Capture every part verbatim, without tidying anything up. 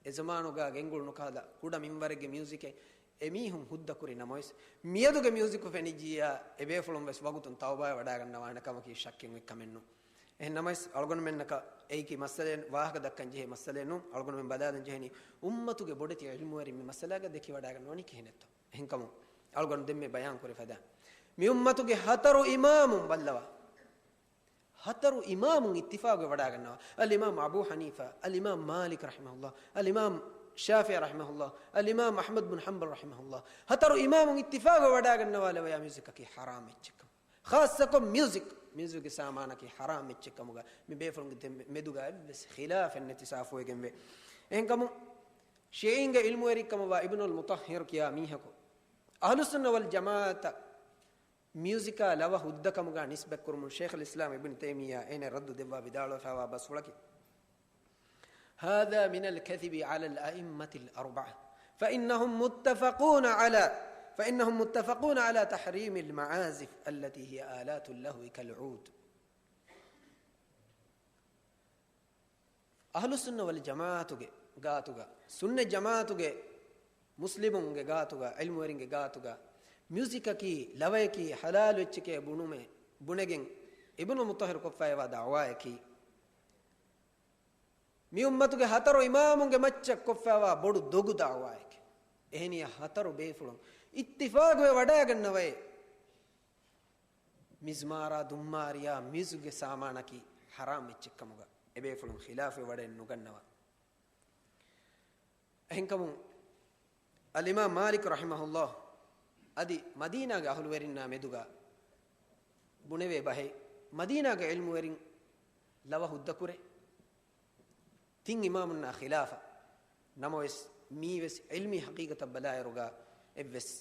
އެޒަމާނުގަ ގެންގުޅުނު ކަހަލަ ކުޑަ މިންވަރެއްގެ މިއުޒިކެއް އެމީހުން ހުއްދަކުރި ނަމަވެސް، މިއަދުގެ މިއުޒިކު ފެނިއްޖިއްޔާ އެބޭފުޅުން ވެސް ވަގުތުން ތައުބާވެ ވަޑާގަންނަވާނެ ކަމަކީ ޝައްކެއް އޮތް ކަމެއް ނޫން. އެހެން ނަމަވެސް، އަޅުގަނޑުމެންނަކަށް އެއީކީ މައްސަލައެއް، ވާހަކަ ދައްކަން ޖެހޭ މައްސަލައެއް ނޫން. އަޅުގަނޑުމެން ބަލާލަން ޖެހެނީ އުއްމަތުގެ ބޮޑެތި ޢިލްމުވެރިން މި މައްސަލާގަ ދެކިވަޑާގަންނަވަނީ ކިހިނެއްތޯ. އެހެންކަމުން، އަޅުގަނޑު ދެންމެ ބަޔާން ކުރި ފަދަ މި އުއްމަތުގެ ހަތަރު އިމާމުން ބައްލަވާ. ހަތަރު އިމާމުން އިއްތިފާގުވެ ވަޑާގަންނަވާ. އަލްއިމާމް އަބޫ ޙަނީފާ، އަލްއިމާމް މާލިކް ރަޙިމަހުﷲ، އަލްއިމާމް ޝާފިޢީ ރަޙިމަހުﷲ، އަލްއިމާމް އަޙްމަދު ބިން ޙަންބަލް ރަޙިމަހުﷲ، ހަތަރު އިމާމުން އިއްތިފާގުވެ ވަޑާގަންނަވާ ލަވަޔާ މިއުޒިކަކީ ޙަރާމް އެއްޗެއްކަމަށް. ޚާއްޞަކޮށް މިއުޒިކް، މިއުޒިކްގެ ސާމާނަކީ ޙަރާމް އެއްޗެއްކަމުގަ މި ބޭފުޅުންގެ ދެ-، މެދުގަ އެއްވެސް ޚިލާފެއް ނެތި ސާފުވެގެންވޭ. އެހެންކަމުން، ޝީޢީންގެ ޢިލްމުވެރިކަމަށްވާ އިބްނުލް މުޠައްހަރު ކިޔާ މީހަކު، އަހްލުއްސުންނަ ވަލް ޖަމާޢަތަށް މިއުޒިކާ ލަވަ ހުއްދަ ކަމުގަ ނިސްބަތްކުރުމުން ޝޭޚުލް އިސްލާމް އިބްނު ތައިމިއްޔާ އޭނަ ރައްދު ދެއްވާ ވިދާޅުވެފައިވާ ބަސްފުޅަކީ، هذا من الكذب على الأئمة الأربعة، فإنهم متفقون على، فإنهم متفقون على تحريم المعازف التي هي آلات اللهو كالعود. އަހްލުއްސުންނަ ވަލް ޖަމާޢަތުގެ ގާތުގަ، ސުންނަތް ޖަމާޢަތުގެ މުސްލިމުންގެ ގާތުގަ، ޢިލްމުވެރިންގެ ގާތުގަ، މިއުޒިކަކީ، ލަވަޔަކީ ޙަލާލު އެއްޗެކޭ ބުނުމެ، ބުނެގެން އިބްނުލް މުޠައްހަރު ކޮށްފައިވާ ދަޢުވާއަކީ، މި އުއްމަތުގެ ހަތަރު އިމާމުންގެ މައްޗަށް ކޮށްފައިވާ ބޮޑު ދޮގު ދަޢުވާއެކޭ. އެހެނިހާ ހަތަރު ބޭފުޅުން އިއްތިފާގުވެ ވަޑާގަންނަވައޭ، މިޒްމާރާ، ދުއްމާރިޔާ، މިއުޒިކްގެ ސާމާނަކީ ޙަރާމް އެއްޗެއްކަމުގަ އެބޭފުޅުން ޚިލާފުވެވަޑައެއް ނުގަންނަވާ. އެހެންކަމުން، އަލްއިމާމް މާލިކް ރަޙިމަހުﷲ އަދި މަދީނާގެ އަހުލުވެރިންނާ މެދުގަ ބުނެވޭ ބަހެއް، މަދީނާގެ ޢިލްމުވެރިން ލަވަ ހުއްދަކުރޭ، ތިން އިމާމުންނާ ޚިލާފަށް. ނަމަވެސް، މީވެސް ޢިލްމީ ޙަޤީޤަތަށް ބަލާއިރުގަ އެއްވެސް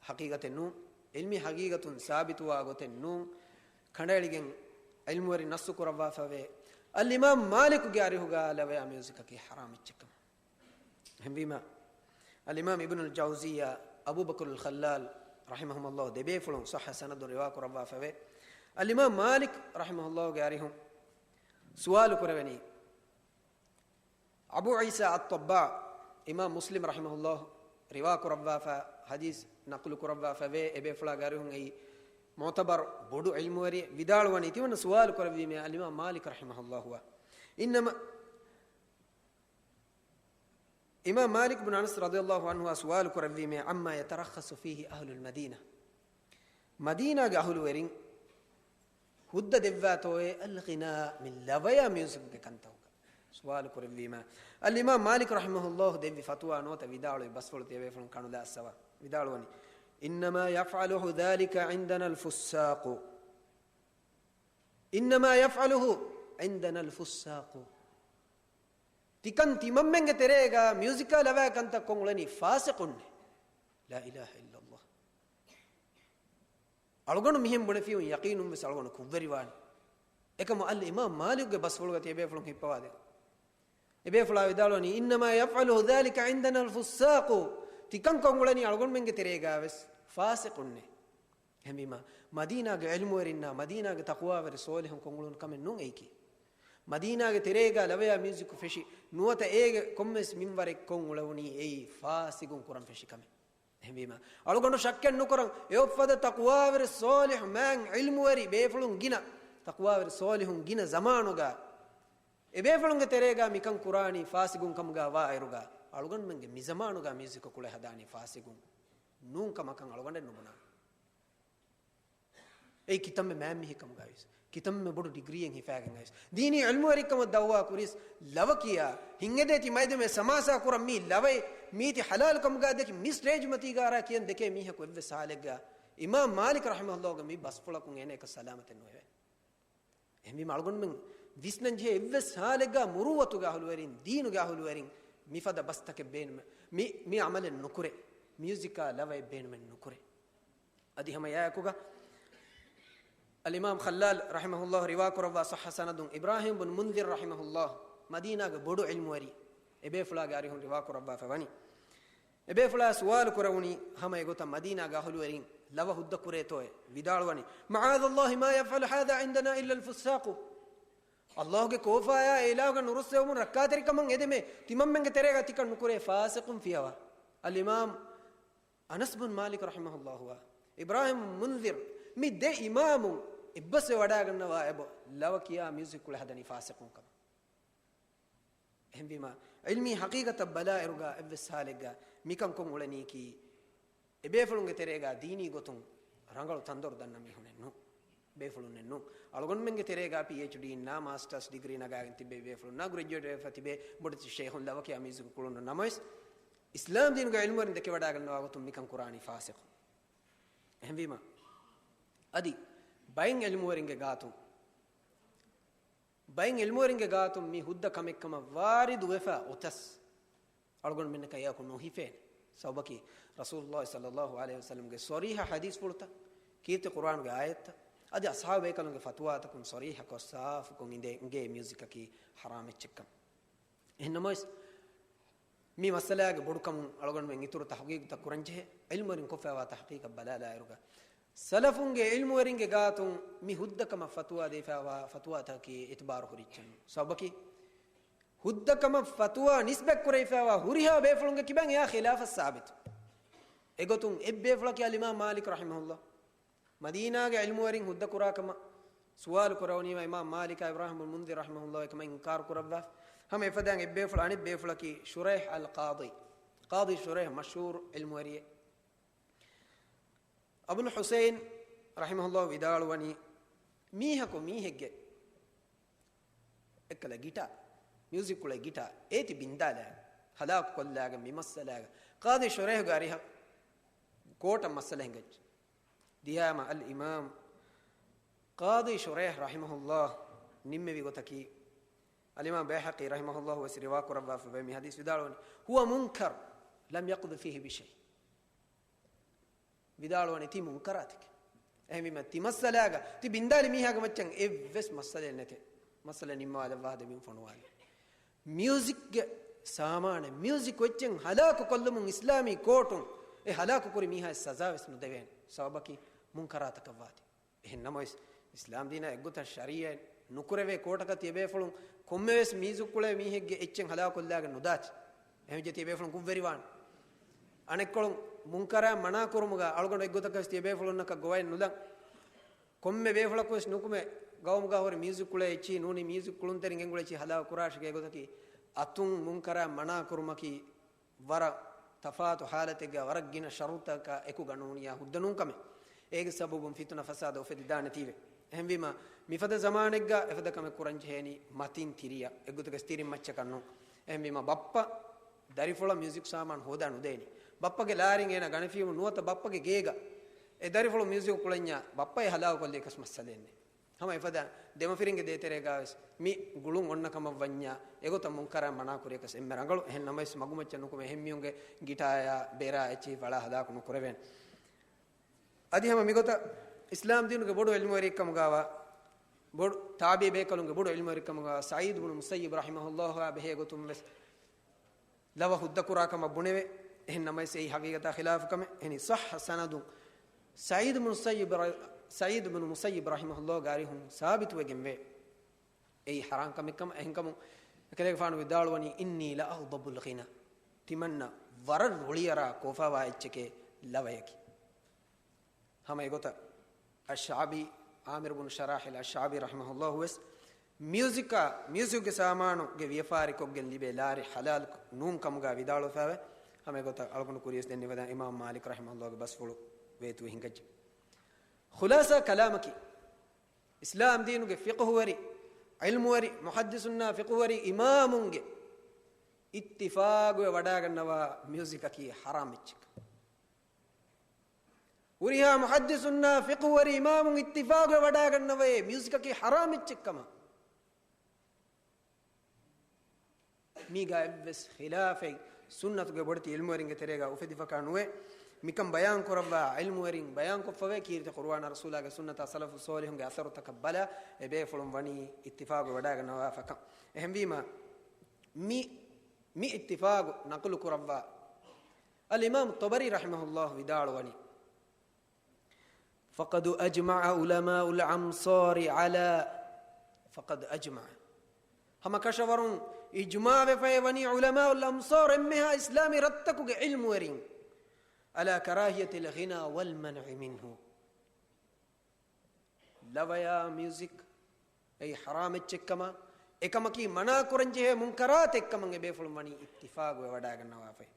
ޙަޤީޤަތެއް ނޫން. ޢިލްމީ ޙަޤީޤަތުން ސާބިތުވާ ގޮތެއް ނޫން. ކަނޑައެޅިގެން ޢިލްމުވެރިން ނައްޞު ކުރައްވާފަވޭ، އަލްއިމާމް މާލިކުގެ އަރިހުގަ ލަވަޔާ މިއުޒިކަކީ ޙަރާމް އެއްޗެއްކަމަށް. އެހެންވީމަ، އަލްއިމާމް އިބްނުލް ޖައުޒިއްޔާ، އަބޫބަކުރުލް ޚައްލާލް ރަޙިމަހުމުﷲ ދެބޭފުޅުން ޞައްޙަ ސަނަދުން ރިވާ ކުރައްވާފަވޭ. އަލްއިމާމް މާލިކް ރަޙިމަހުﷲގެ އަރިހުން ސުވާލު ކުރެވެނީ، އަބޫ ޢީސާ އައްޠައްބާ، އިމާމް މުސްލިމް ރަޙިމަހުﷲ ރިވާ ކުރައްވާފަ، ޙަދީޘް ނަޤުލު ކުރައްވާފަވޭ، އެބޭފުޅާގެ އަރިހުން އެއީ މުޢުތަބަރު ބޮޑު ޢިލްމުވެރި، ވިދާޅުވަނީ ތިމަންނަ ސުވާލު ކުރެއްވީމޭ އަލްއިމާމް މާލިކް ރަޙިމަހުﷲ އިންނަމަ، އިމާމް މާލިކް ބިން އަނަސް ރަޟިޔަﷲ ޢަންހުއާ ސުވާލު ކުރެއްވީމޭ، عما يترخص فيه أهل المدينة، މަދީނާގެ އަހުލުވެރިން ހުއްދަ ދެއްވާތޯއޭ الغناء، މި ލަވަޔާ މިއުޒިކްގެ ކަންތަކުގަ؟ ސުވާލު ކުރެއްވީމަ، އަލްއިމާމް މާލިކް ރަޙިމަހުﷲ ދެއްވި ފަތުވާ ނުވަތަ ވިދާޅުވި ބަސްފުޅު ތިޔަބޭފުޅުން ކަނުލާ އައްސަވާ. ވިދާޅުވަނީ، إنما يفعله ذلك عندنا الفساق. إنما يفعله عندنا الفساق. ތިކަން ތިމަންމެންގެ ތެރޭގަ މިއުޒިކާ ލަވަޔާ ކަންތައް ކޮށް އުޅެނީ ފާސިޤުންނޭ. لا إله إلا الله. އަޅުގަނޑު މިހެން ބުނެފިއުން ޔަޤީނުން ވެސް އަޅުގަނޑު ކުށްވެރިވާނެ. އެކަމު އަލްއިމާމް މާލިކްގެ ބަސްފުޅުގަ ތިޔަބޭފުޅުން ހިއްޕަވާދޭ. އެބޭފުޅާ ވިދާޅުވަނީ، إنما يفعله ذلك عندنا الفساق. ތިކަން ކޮށް އުޅެނީ އަޅުގަނޑުމެންގެ ތެރޭގަ ވެސް ފާސިޤުންނޭ. އެހެންވީމަ، މަދީނާގެ ޢިލްމުވެރިންނާ މަދީނާގެ ތަޤްވާވެރި ޞޯލިޙުން ކޮށް އުޅުނު ކަމެއް ނޫން އެއީކީ. މަދީނާގެ ތެރޭގަ ލަވަޔާ މިއުޒިކު ފެށި ނުވަތަ އޭގެ ކޮންމެސް މިންވަރެއް ކޮށް އުޅެވުނީ އެއީ ފާސިގުން ކުރަން ފެށި ކަމެއް. އެހެންވީމަ، އަޅުގަނޑު ޝައްކެއް ނުކުރަން، އެއޮއްފަދަ ތަޤްވާވެރި ޞޯލިޙު މާތް ޢިލްމުވެރި ބޭފުޅުން ގިނަ، ތަޤްވާވެރި ޞޯލިޙުން ގިނަ ޒަމާނުގަ، އެބޭފުޅުންގެ ތެރޭގަ މިކަން ކުރާނީ ފާސިގުން ކަމުގަ ވާއިރުގަ، އަޅުގަނޑުމެންގެ މިޒަމާނުގަ މިއުޒިކު ކުޅެ ހަދާނީ ފާސިގުން ނޫން ކަމަކަށް އަޅުގަނޑެއް ނުބުނާނެ. އެއީ ކިތަންމެ މާތް މީހެއް ކަމުގައިވިޔަސް، ކިތަންމެ ބޮޑު ޑިގްރީއެއް ހިފާގެން އައިސް، ދީނީ ޢިލްމުވެރިކަމަށް ދަޢުވާ ކުރިޔަސް، ލަވަ ކިޔާ، ހިތްއެދޭތި މައިދެމޭ ސަމާސާ ކުރަން މީ ލަވައެއް، މީތި ޙަލާލު ކަމުގަ ދެކި މި ސްޓޭޖް މަތީގަ އަރާ ކިޔަން ދެކޭ މީހަކު އެއްވެސް ޙާލެއްގަ އިމާމް މާލިކް ރަޙިމަހުﷲގެ މި ބަސްފުޅަކުން އޭނަ އެކަށް ސަލާމަތެއް ނުވެވޭ. އެހެންވީމަ އަޅުގަނޑުމެން ވިސްނަން ޖެހޭ އެއްވެސް ޙާލެއްގަ މުރުއްވަތުގެ އަހުލުވެރިން، ދީނުގެ އަހުލުވެރިން މިފަދަ ބަސްތަކެއް ބޭނުމެއް، މި، މި ޢަމަލެއް ނުކުރޭ. މިއުޒިކާ ލަވައެއް ބޭނުމެއް ނުކުރޭ. އަދި ހަމަ އެއާއެކުގަ އަލްއިމާމް ޚައްލާލް ރަޙިމަހުﷲ ރިވާ ކުރައްވާ ޞައްޙަ ސަނަދުން އިބްރާހީމް ބުން މުންޛިރު ރަޙިމަހުﷲ، މަދީނާގެ ބޮޑު ޢިލްމުވެރި، އެބޭފުޅާގެ އަރިހުން ރިވާ ކުރައްވާފަ ވަނީ. އެބޭފުޅާ ސުވާލު ކުރެވުނީ ހަމަ އެގޮތަށް މަދީނާގެ އަހުލުވެރިން ލަވަ ހުއްދަ ކުރޭތޯއޭ؟ ވިދާޅުވަނީ، معاذ الله ما يفعل هذا عندنا إلا الفساق. ﷲގެ ކޯފާޔާ އެ އިލާހުގެ ނުރުއްސެވުމުން ރައްކާތެރިކަމަށް އެދެމޭ، ތިމަންމެންގެ ތެރޭގަ ތިކަން ނުކުރޭ ފާސިޤުން ފިޔަވާ. އަލްއިމާމް އަނަސް ބުން މާލިކް ރަޙިމަހުﷲ ވާ، އިބްރާހިމް މުންޒިރު، މި ދެ އިމާމުން އެއްބަސްވެ ވަޑާގަންނަވާ އެބަ ލަވަ ކިޔާ މިއުޒިކް ކުޅެ ހަދަނީ ފާސިޤުން ކަމަށް. އެހެންވީމާ، ޢިލްމީ ޙަޤީޤަތަށް ބަލާ އިރުގަ އެއްވެސް ޙާލެއްގަ މިކަން ކޮށް އުޅެނީކީ، އެބޭފުޅުންގެ ތެރޭގަ ދީނީ ގޮތުން ރަނގަޅު ތަންދޮރު ދަންނަ މީހުނެއް ނޫން. ބޭފުޅުންނެއް ނޫން. އަޅުގަނޑުމެންގެ ތެރޭގަ ޕީއެޗްޑީ އިންނާ މާސްޓާސް ޑިގްރީ ނަގާގެން ތިބޭ ބޭފުޅުންނާ ގްރެޖުއޭޓް ވެފަ ތިބޭ ބޮޑެތި ޝޭހުން ލަވަ ކިޔާ މިއުޒިކް ކުޅުނު ނަމަވެސް، އިސްލާމް ދީނުގެ ޢިލްމުވެރިން ދެކެވަޑާގަންނަވާ ގޮތުން މިކަން ކުރާނީ ފާސިޤު. އެހެންވީމަ، އަދި ބައެއް ޢިލްމުވެރިންގެ ގާތުން، ބައެއް ޢިލްމުވެރިންގެ ގާތުން މި ހުއްދަ ކަމެއްކަމަށް ވާރިދު ވެފަ އޮތަސް، އަޅުގަނޑުމެންނަކަށް އެއަކު ނުހިފޭނެ. ސަބަބަކީ، ރަސޫލުﷲ ޞައްލަﷲ ޢަލައިހި ވަސައްލަމްގެ ޞަރީޙަ ޙަދީޘްފުޅުތައް، ކީރިތި ޤުރްއާނުގެ އާޔަތްތައް، އަދި އަޞްޙާބު ބޭކަލުންގެ ފަތުވާތަކުން ޞަރީޙަކޮށް، ސާފުކޮށް އިނދެ އިނގޭ މިއުޒިކަކީ ޙަރާމް އެއްޗެއްކަން. އެހެން ނަމަވެސް، މި މައްސަލާގެ ބޮޑުކަމުން އަޅުގަނޑުމެން އިތުރު ތަޙްޤީޤުތައް ކުރަންޖެހޭ. ޢިލްމުވެރިން ކޮށްފައިވާ ތަޙްޤީޤަށް ބަލާލާއިރުގަ، ސަލަފުންގެ ޢިލްމުވެރިންގެ ގާތުން މި ހުއްދަކަމަށް ފަތުވާ ދީފައިވާ ފަތުވާތަކަކީ އިތުބާރު ހުރި އެއްޗެއް ނޫން. ސަބަބަކީ، ހުއްދަކަމަށް ފަތުވާ ނިސްބަތް ކުރެވިފައިވާ ހުރިހާ ބޭފުޅުންގެ ކިބައިން އެއާ ޚިލާފަށް ސާބިތު. އެގޮތުން އެއްބޭފުޅަކީ އަލްއިމާމް މާލިކް ރަޙިމަހުﷲ. މަދީނާގެ ޢިލްމުވެރިން ހުއްދަ ކުރާ ކަމަށް ސުވާލު ކުރެވުނީމަ، އިމާމް މާލިކާ އިބްރާހިމް ބުން މުންޛިރު ރަޙިމަހުﷲ އެކަމަށް އިންކާރު ކުރައްވާފަ. ހަމަ އެފަދައިން އެއްބޭފުޅުން، އަނެއް ބޭފުޅަކީ ޝުރައިޙް އަލް ޤާޟީ. ޤާޟީ ޝުރައިޙް މަޝްހޫރު ޢިލްމުވެރިއެއް. އަބުލް ޙުސައިން ރަޙިމަހުﷲ ވިދާޅުވަނީ، މީހަކު މީހެއްގެ އެއްކަލަ ގިޓާ، މިއުޒިކް ކުޅޭ ގިޓާ އޭތި ބިންދާލާ، ހަލާކު ކޮށްލާގެން މި މައްސަލާގަ ޤާޟީ ޝުރައިޙްގެ އަރިހަށް ކޯޓަށް މައްސަލަ ހިނގައްޖެ. ދިޔާމަ އަލްއިމާމް ޤާޟީ ޝުރައިޙް ރަޙިމަހުﷲ ނިންމެވި ގޮތަކީ، އަލްއިމާމް ބައިހަޤީ ރަޙިމަހުﷲ ވެސް ރިވާ ކުރައްވާފަ ވޭ މި ޙަދީޘް ވިދާޅުވަނީ، ހުވަ މުންކަރު، ލަމް ޔަޤްޟި ފީހި ބިޝައި. ވިދާޅުވަނީ ތީ މުންކަރާތެކޭ. އެހެންވީމަ، ތި މައްސަލާގަ، ތި ބިންދާލި މީހާގެ މައްޗަށް އެއްވެސް މައްސަލައެއް ނެތޭ. މައްސަލަ ނިންމަވާލައްވާ ހަދަ ބިން ފޮނުވާލި. މިއުޒިކްގެ ސާމާނެއް، މިއުޒިކް އެއްޗެއް ހަލާކު ކޮށްލުމުން އިސްލާމީ ކޯޓުން އެ ހަލާކު ކުރި މީހާއަށް ސަޒާ ވެސް ނުދެވޭނެ. ސަބަބަކީ މުންކަރާތަކަށް ވާތީ. އެހެން ނަމަވެސް، އިސްލާމް ދީނާ އެއްގޮތަށް ޝަރީޢަތް ނުކުރެވޭ ކޯޓަކަށް ތިޔަބޭފުޅުން ކޮންމެވެސް މިއުޒިކް ކުޅޭ މީހެއްގެ އެއްޗެއް ހަލާކު ކޮށްލާގެން ނުދާތި. އެހެންވެއްޖެ ތިޔަބޭފުޅުން ކުށްވެރިވާނެ. އަނެއްކޮޅުން މުންކަރާތް މަނާ ކުރުމުގަ އަޅުގަނޑު އެއްގޮތަކަށް ތިޔަބޭފުޅުންނަކަށް ގޮވައެއް ނުލަން. ކޮންމެ ބޭފުޅަކު ވެސް ނުކުމެ، ގައުމުގަ ހުރި މިއުޒިކް ކުޅޭ އެއްޗިހި ނޫނީ މިއުޒިކް ކުޅުންތެރިން ގެންގުޅޭ އެއްޗިހި ހަލާކު ކުރާށޭ. އެގޮތަކީ އަތުން މުންކަރާތް މަނާ ކުރުމަކީ ވަރަށް ތަފާތު ޙާލަތެއްގަ ވަރަށް ގިނަ ޝަރުތަކާ އެކު ގަނޫނިއްޔާ ހުއްދަ ނޫން ކަމެއް. އޭގެ ސަބަބުން ފިތުނަ ފަސާދަ އުފެދިދާނެތީވެ. އެހެންވީމަ، މިފަދަ ޒަމާނެއްގަ އެފަދަ ކަމެއް ކުރަން ޖެހޭނީ މަތިން ތިރިއަށް، އެއްގޮތަކަށް ތިރިން މައްޗަކަށް ނޫން. އެހެންވީމަ، ބައްޕަ ދަރިފުޅަށް މިއުޒިކް ސާމާނު ހޯދާ ނުދޭނީ. ބައްޕަގެ ލާރިން އޭނަ ގަނެފީމު ނުވަތަ ބައްޕަގެ ގޭގަ އެ ދަރިފުޅު މިއުޒިކް ކުޅެންޏާ ބައްޕަ އެ ހަލާކު ކޮށްލިޔަކަސް މައްސަލައެއް ނެތް. ހަމަ އެފަދަ ދެމަފިރިންގެ ދޭތެރޭގަވެސް މި ގުޅުން އޮންނަ ކަމަށް ވަންޏާ، އެގޮތަށް މުންކަރާތް މަނާ ކުރިޔަކަސް އެންމެ ރަނގަޅު. އެހެން ނަމަވެސް، މަގުމައްޗަށް ނުކުމެ އެހެން މީހުންގެ ގިޓާޔާ ބޭރާ އެއްޗިހި ފަޅާ ހަލާކު ނުކުރެވޭނެ. އަދި ހަމަ މިގޮތަށް އިސްލާމް ދީނުގެ ބޮޑު ޢިލްމުވެރިއެއްކަމުގަވާ، ބޮޑު ތާބިޢީ ބޭކަލުންގެ ބޮޑު ޢިލްމުވެރިއެއްކަމުގަ ސަޢީދު ބުނު މުސައްޔިބް ރަޙިމަހުﷲ އާ ބެހޭ ގޮތުން ވެސް ލަވަ ހުއްދަ ކުރާ ކަމަށް ބުނެވޭ. އެހެން ނަމަވެސް އެއީ ހަގީގަތާ ޚިލާފު ކަމެއް. އެހެނީ ޞައްޙަ ސަނަދުން ސަޢީދު ބުނު މުސައްޔިބް ރަ-، ސަޢީދު ބުނު މުސައްޔިބް ރަޙިމަހުﷲ ގެ އަރިހުން ސާބިތުވެގެން ވޭ. އެއީ ޙަރާމް ކަމެއް ކަމަށް. އެހެންކަމުން އެކަލޭގެފާނު ވިދާޅުވަނީ، "އިންނީ ލައަޣްޟަބުލް ޣިނާ." ތިމަންނަ ވަރަށް ރުޅިއަރާ ކޯފާވާ އެއްޗެކޭ ލަވަޔަކީ. ހަމަ އެގޮތަށް އައްޝަޢަބީ، ޢާމިރު ބުނު ޝަރާޙިލް އައްޝަޢަބީ ރަޙިމަހުﷲ ވެސް މިއުޒިކާ، މިއުޒިކުގެ ސާމާނުގެ ވިޔަފާރިކޮށްގެން ލިބޭ ލާރި ޙަލާލު ނޫން ކަމުގަ ވިދާޅުވެފައިވޭ. ހަމަ އެގޮތަށް އަޅުގަނޑު ކުރިޔަސް ދެންނެވިދާން އިމާމް މާލިކް ރަޙިމަހުﷲގެ ބަސްފުޅު ވޭތުވެ ހިނގައްޖެ. ޚުލާޞާ ކަލާމަކީ، އިސްލާމް ދީނުގެ ފިޤުހުވެރި، ޢިލްމުވެރި، މުޙައްދިޘުންނާ ފިޤުހުވެރި އިމާމުންގެ އިއްތިފާގުވެ ވަޑާގަންނަވާ މިއުޒިކަކީ ޙަރާމް އެއްޗެކަން. ހުރިހާ މުޙައްދިޘުންނާ ފިޤުހުވެރި އިމާމުން އިއްތިފާގުވެ ވަޑާގަންނަވައޭ މިއުޒިކަކީ ޙަރާމް އެއްޗެއްކަމަށް. މީގަ އެއްވެސް ޚިލާފެއް ސުންނަތުގެ ބޮޑެތި ޢިލްމުވެރިންގެ ތެރޭގަ އުފެދިފަކާ ނުވޭ. މިކަން ބަޔާން ކުރައްވާ ޢިލްމުވެރިން ބަޔާން ކޮށްފަވޭ، ކީރިތި ޤުރުއާނާ ރަސޫލާގެ ސުންނަތާ ސަލަފު ޞޯލިޙުންގެ އަސަރުތަކަށް ބަލާ، އެބޭފުޅުން ވަނީ އިއްތިފާގު ވަޑާގަންނަވާފަކަން. އެހެންވީމަ، މި، މި އިއްތިފާގު ނަޤުލު ކުރައްވާ އަލްއިމާމު ޠަބަރީ ރަޙިމަހުﷲ ވިދާޅުވަނީ، فقد أجمع علماء الأمصار على، فقد أجمع، ހަމަ ކަށަވަރުން އިޖުމާވެފައި ވަނީ ޢުލަމާއުލް އަމްޞާރު އެންމެހާ އިސްލާމީ ރަށްތަކުގެ ޢިލްމުވެރިން، على كراهية الغناء والمنع منه. ލަވަޔާ މިއުޒިކް އެއީ ޙަރާމް އެއްޗެއްކަމަށް، އެކަމަކީ މަނާ ކުރަންޖެހޭ މުންކަރާތެއްކަމަށް އެބޭފުޅުން ވަނީ އިއްތިފާގުވެވަޑައިގަންނަވާފައި.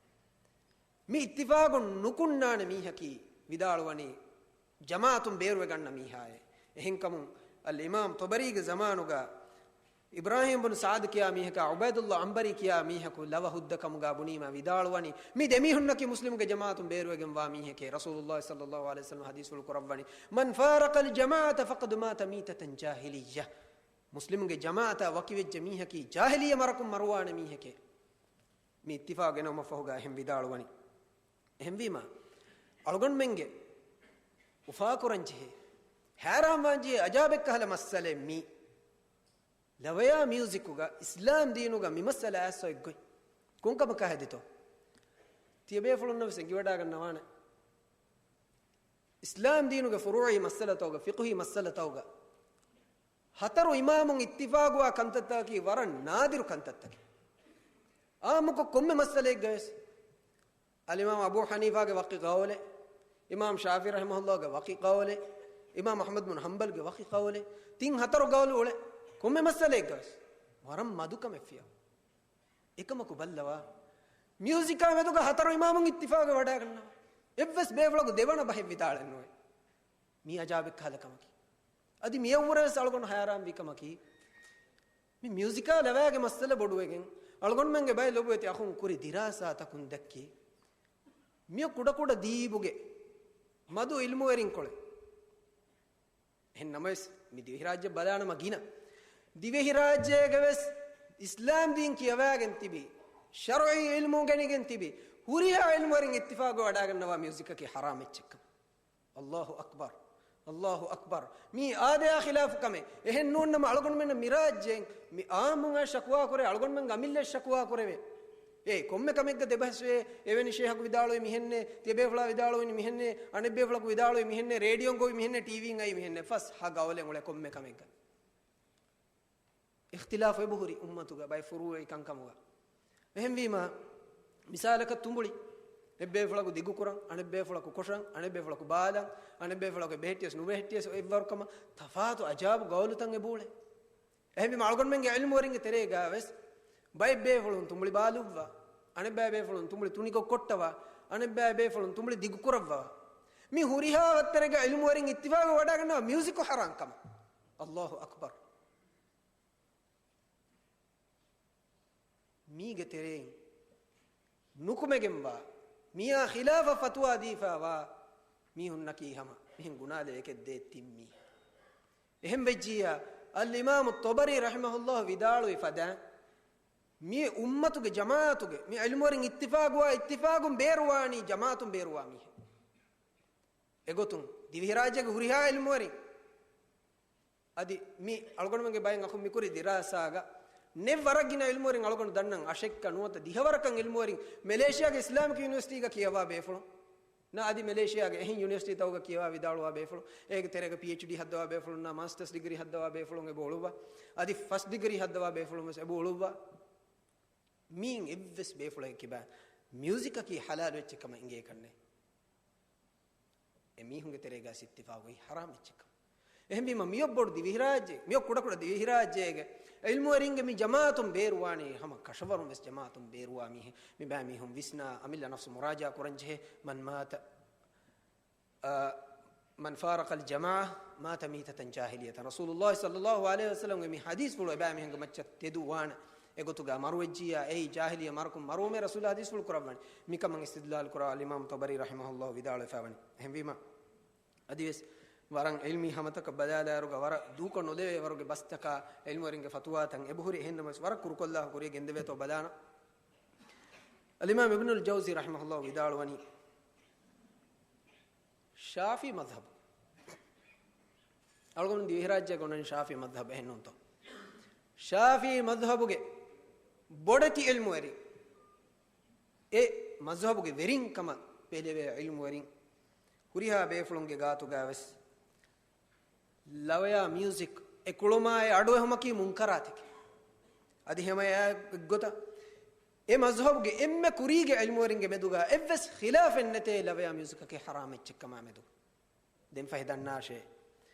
މި އިއްތިފާގު ނުކުންނާނެ މީހަކީ ވިދާޅުވަނީ ޖަމާޢަތުން ބޭރުވެގަންނަ މީހާއޭ. އެހެންކަމުން އަލްއިމާމް ޠަބަރީގެ ޒަމާނުގަ އިބްރާހީމް ބުން ސަޢަދު ކިޔާ މީހަކާ ޢުބައިދުﷲ ޢަންބަރީ ކިޔާ މީހަކު ލަވަ ހުއްދަ ކަމުގަ ބުނީމަ ވިދާޅުވަނީ، މި ދެމީހުންނަކީ މުސްލިމުގެ ޖަމާޢަތުން ބޭރުވެގެންވާ މީހެކޭ. ރަސޫލުﷲ ޞައްލަﷲ ޢަލައިހި ވަސައްލަމަ ޙަދީޘްފުޅު ކުރައްވަނީ، من فارق الجماعة فقد مات ميتة جاهلية. މުސްލިމުގެ ޖަމާޢަތާ ވަކިވެއްޖެ މީހަކީ ޖާހިލިއްޔަ މަރަކުން މަރުވާނެ މީހެކޭ. މި އިއްތިފާގު ގެނައުމަށްފަހުގަ އެހެން ވިދާޅުވަނީ. އެހެންވީމަ، އަޅުގަނޑުމެންގެ އުފާކުރަންޖެހޭ، ހައިރާންވާންޖެހޭ އަޖާބެއްކަހަލަ މައްސަލައެއް މީ. ލަވަޔާ މިއުޒިކުގަ އިސްލާމް ދީނުގަ މި މައްސަލަ އައިސް އޮތްގޮތް ކޮންކަމަކާ ހެދިތޯ؟ ތިޔަބޭފުޅުންނަށް ވެސް އެނގިވަޑައިގަންނަވާނެ. އިސްލާމް ދީނުގެ ފުރޫޢީ މައްސަލަތަކުގަ، ފިޤުހީ މައްސަލަތަކުގަ، ހަތަރު އިމާމުން އިއްތިފާގުވާ ކަންތައްތަކަކީ ވަރަށް ނާދިރު ކަންތައްތަކެއް. އާއްމުކޮށް ކޮންމެ މައްސަލައެއްގަވެސް އަލްއިމާމް އަބޫ ޙަނީފާގެ ވަކި ޤައުލެއް، އިމާމް ޝާފިޢީ ރަޙިމަހުﷲގެ ވަކި ޤައުލެއް، އިމާމް އަޙްމަދު ބުން ޙަންބަލްގެ ވަކި ޤައުލެއް، ތިން ހަތަރު ޤައުލު އުޅެ ކޮންމެ މައްސަލައެއްގަވެސް ވަރަށް މަދުކަމެއް ފިޔަވާ. އެކަމަކު ބައްލަވާ، މިއުޒިކާ މެދުގަ ހަތަރު އިމާމުން އިއްތިފާގުވެވަޑައިގަންނަވާ. އެއްވެސް ބޭފުޅަކު ދެވަނަ ބަހެއް ވިދާޅެއް ނުވޭ. މީ އަޖާބެއްކަހަލަ ކަމަކީ. އަދި މިއަށްވުރެވެސް އަޅުގަނޑު ހައިރާންވި ކަމަކީ، މި މިއުޒިކާ ލަވަޔާގެ މައްސަލަ ބޮޑުވެގެން، އަޅުގަނޑުމެންގެ ބައެއް ލޮބުވެތި އަޚުން ކުރި ދިރާސާތަކުން ދައްކީ، މިއޮ ކުޑަކުޑަ ދީބުގެ މަދު އިލްމުވެރިންކޮޅެއް. އެހެން ނަމަވެސް، މި ދިވެހިރާއްޖެ ބަލާނަމަ ގިނަ. ދިވެހިރާއްޖޭގަވެސް އިސްލާމް ދީން ކިޔަވައިގެން ތިބި، ޝަރުޢީ އިލްމު ގެނެގެން ތިބި، ހުރިހާ އިލްމުވެރިން އިއްތިފާގުވެވަޑައިގަންނަވާ މިއުޒިކަކީ ޙަރާމް އެއްޗެއްކަމަށް. އައްލާހު އަކްބަރު، އައްލާހު އަކްބަރު. މީ އާދަޔާ ޚިލާފު ކަމެއް. އެހެން ނޫން ނަމަ އަޅުގަނޑުމެންނަށް މިރާއްޖޭން މި އާއްމުން އައި ޝަކުވާ ކުރޭ، އަޅުގަނޑުމެން އަމިއްލަ ޝަކުވާ ކުރެވޭ. އޭ ކޮންމެ ކަމެއްގަ ދެބަހަސްވޭ، އެވެނި ޝޭހަކު ވިދާޅުވީ މިހެންނޭ، ތިޔަބޭފުޅާ ވިދާޅުވީ މިހެންނޭ، އަނެއްބޭފުޅަކު ވިދާޅުވީ މިހެންނޭ، ރޭޑިއޯން ގޮވީ މިހެންނޭ، ޓީވީން އައީ މިހެންނޭ، ފަސް ހަ ގައުލެއް އުޅޭ ކޮންމެ ކަމެއްގަ. އިޚްތިލާފު އެބަހުރި އުއްމަތުގަ ބައެއް ފުރޫޢީ ކަންކަމުގަ. އެހެންވީމަ، މިސާލަކަށް ތުނބުޅި، އެއްބޭފުޅަކު ދިގުކުރަން، އަނެއްބޭފުޅަކު ކޮށަން، އަނެއްބޭފުޅަކު ބާލަން، އަނެއްބޭފުޅަކު ބެހެއްޓިޔަސް ނުބެހެއްޓިޔަސް އެއްވަރު ކަމަށް ތަފާތު އަޖާބު ގައުލުތައް އެބައުޅޭ. އެހެންވީމަ އަޅުގަނޑުމެންގެ ޢިލްމުވެރިންގެ ތެރޭގަވެސް ބައެއް ބޭފުޅުން ތުނބުޅި ބާލުއްވާ، އަނެއްބައި ބޭފުޅުން ތުނބުޅި ތުނިކޮށް ކޮށްޓަވާ، އަނެއްބައި ބޭފުޅުން ތުނބުޅި ދިގުކުރައްވާ. މި ހުރިހާ ވައްތަރެއްގަ ޢިލްމުވެރިން އިއްތިފާގު ވަޑައިގަންނަވާ މިއުޒިކު ޙަރާން ކަމަށް. އައްލާހު އަކްބަރު. މީގެ ތެރެއިން ނުކުމެގެންވާ، މިއާ ޚިލާފަށް ފަތުވާ ދީފައިވާ މީހުންނަކީ ހަމަ މިހެން ގުނާލެއެކެއް ދޭ ތިން މީހެއް. އެހެން ވެއްޖިއްޔާ، އަލްއިމާމު ޠަބަރީ ރަޙިމަހުﷲ ވިދާޅުވި ފަދައިން، މި އުއްމަތުގެ ޖަމާޢަތުގެ މި ޢިލްމުވެރިން އިއްތިފާގުވާ އިއްތިފާގުން ބޭރުވާނީ ޖަމާޢަތުން ބޭރުވާ މީހެއް. އެގޮތުން ދިވެހިރާއްޖޭގެ ހުރިހާ ޢިލްމުވެރިން އަދި މި އަޅުގަނޑުމެންގެ ބައެއް އަޚުން މިކުރި ދިރާސާގަ ނެތް ވަރަށް ގިނަ ޢިލްމުވެރިން އަޅުގަނޑު ދަންނަން އަށެއްކަ ނުވަތަ ދިހަވަރަކަށް ޢިލްމުވެރިން މެލޭޝިޔާގެ އިސްލާމިކް ޔުނިވަރސިޓީގަ ކިޔަވާ ބޭފުޅުން. ނަ އަދި މެލޭޝިޔާގެ އެހެން ޔުނިވަރސިޓީތަކުގަ ކިޔަވާ ވިދާޅުވާ ބޭފުޅުން. އޭގެ ތެރޭގަ ޕީއެޗްޑީ ހައްދަވާ ބޭފުޅުންނާ މާސްޓަސް ޑިގްރީ ހައްދަވާ ބޭފުޅުން އެބަ އުޅުއްވާ. އަދި ފަސް ޑިގްރީ ހައްދަވާ ބޭފުޅުން ވެސް އެބަ އުޅުއްވާ. މީން އެއްވެސް ބޭފުޅެއް ކިބާ މިއުޒިކަކީ ޙަލާލު އެއްޗެއް ކަމަށް އެނގޭ ކަންނޭ. އެ މީހުންގެ ތެރޭގަ އިއްތިފާގު އޮތް ޙަރާމް އެއްޗެއް ކަމަށް. އެހެންވީމަ މިއޮއް ބޮޑު ދިވެހިރާއްޖެ، މިއޮއް ކުޑަކުޑަ ދިވެހިރާއްޖޭގެ ޢިލްމުވެރިންގެ މި ޖަމާޢަތުން ބޭރުވާނީ ހަމަ ކަށަވަރުން ވެސް ޖަމާޢަތުން ބޭރުވާ މީހެއް. މި ބައި މީހުން ވިސްނާ އަމިއްލަ ނަފްސު މުރާޖަޢާ ކުރަން ޖެހޭ. من مات، އަ، من فارق الجماعة مات ميتة جاهلية. ރަސޫލުﷲ ޞައްލަﷲ ޢަލައިހި ވަސައްލަމްގެ މި ޙަދީޘްފުޅު އެބައިމީހުންގެ މައްޗަށް ތެދު ވާނެ. އެގޮތުގަ މަރުވެއްޖިއްޔާ އެއީ ޖާހިލިއްޔަ މަރަކުން މަރުވުމޭ ރަސޫލާ ޙަދީޘްފުޅު ކުރައްވަނީ. މިކަމަށް އިސްތިދްލާލު ކުރާ އަލްއިމާމް ޠަބަރީ ރަޙިމަހުﷲ ވިދާޅުވެފައިވަނީ. އެހެންވީމަ، އަދިވެސް ވަރަށް ޢިލްމީ ހަމަތަކަށް ބަލާލާއިރުގަ ވަރަށް ދޫކޮށް ނުލެވޭ ވަރުގެ ބަސްތަކާ ޢިލްމުވެރިންގެ ފަތުވާތައް އެބަހުރި. އެހެންނަމަވެސް ވަރަށް ކުރުކޮށްލާ ކުރިޔަށް ގެންދެވޭތޯ ބަލާނަ. އަލްއިމާމް އިބްނުލް ޖައުޒީ ރަޙިމަހުﷲ ވިދާޅުވަނީ، ޝާފިޢީ މަޛްހަބު. އަޅުގަނޑު ދިވެހިރާއްޖޭގަ އޮންނަނީ ޝާފިޢީ މަޛްހަބު އެހެންނޫންތޯ؟ ޝާފިޢީ މަޛްހަބުގެ ބޮޑެތި ޢިލްމުވެރިން، އެ މަޛްހަބުގެ ވެރިން ކަމަށް ބެލެވޭ ޢިލްމުވެރިން ހުރިހާ ބޭފުޅުންގެ ގާތުގަވެސް ލަވަޔާ މިއުޒިކް އެ ކުޅުމާއި އަޑުއެހުމަކީ މުންކަރާތެކޭ. އަދި ހަމަ އެއާ އެއްގޮތަށް އެ މަޒްހަބުގެ އެންމެ ކުރީގެ ޢިލްމުވެރިންގެ މެދުގަ އެއްވެސް ޚިލާފެއް ނެތޭ ލަވަޔާ މިއުޒިކަކީ ޙަރާމް އެއްޗެއްކަމާ މެދު. ދެން ފަހެ ދަންނާށޭ،